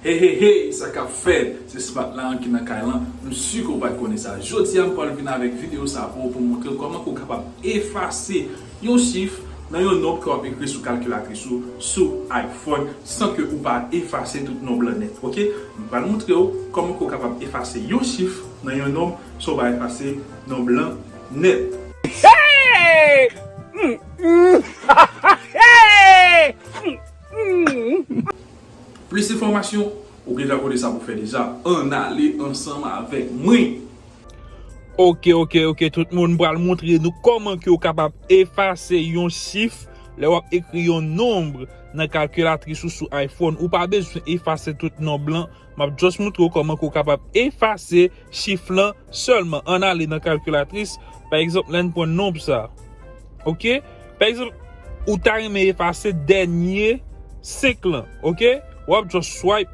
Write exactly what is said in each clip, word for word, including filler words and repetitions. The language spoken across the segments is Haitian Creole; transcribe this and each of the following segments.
Hey, hey, hey, sa k ap fèt? Se Smat la ki nan kay lan. M si ke w pa t konnen sa. Jodi a, m pral vin avèk videyo sa pou w, pou montre w kòman ke w kapab efase yon chif nan yon nonb ke w ap ekri sou kalkilatris ou sou iPhone san ke ou pa efase tout nonb lan nèt, oke? M pral montre w kòman ke w kapab efase yon chif nan yon nonb san w pa efase nonb lan nèt. Hey! Mm, mm. Hey! Mm, mm. Plis enfòmasyon, ou gentan konnen sa pou fè deja. Ann ale ansanm avèk mwen. Oke, oke, oke, tout moun, m pral montre nou kòman ke w kapab efase yon chif lè w ap ekri yon nonb nan kalkilatris ou sou iPhone. Ou pa bezwen efase tout nonb lan. M ap just montre w kòman ke w kapab efase chif lan sèlman. Ann ale nan kalkilatris. Pa egzanp, lè n pran nonb sa. Oke? Pa egzanp, ou ta renmen efase dènye senk lan. Oke? W ap just swipe,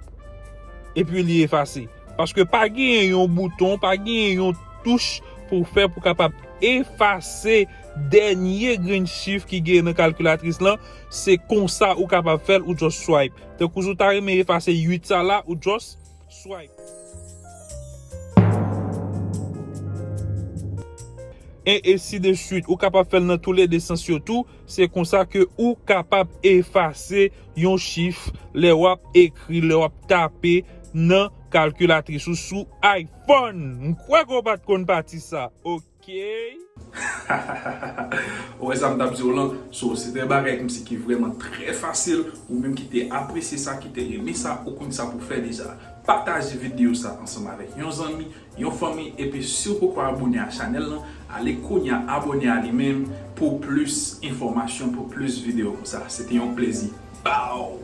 epi li efase. Paske pa genyen yon bouton, pa genyen yon touch pou w fè pou w kapab efase dènye grenn chif ki genyen nan kalkilatris lan. Se konsa ou kapab fè l, ou just swipe. Tankou si w ta renmen efase uit sa la, ou just swipe. E ensi de swit. Ou kapab fè l nan toulede sans yo tou. Se konsa ke ou kapab efase yon chif lè w ap ekri, lè w ap tape nan kalkilatris ou sou iPhone. M kwè ke w pa t konn pati sa. Oke. Ou wè sa m t ap di w lan? So, se te bagay kòmsi ki vrèman trè fasil. Ou menm ki te apresye sa, ki te renmen sa, ou konn sa pou fè deja. Pataje videyo sa ansanm avèk yon zanmi, yon fanmi, epi si w poko abone a chanèl lan, ale kounye a abone a li menm pou plis enfòmasyon, pou plis videyo konsa. Se te yon plezi. Bow!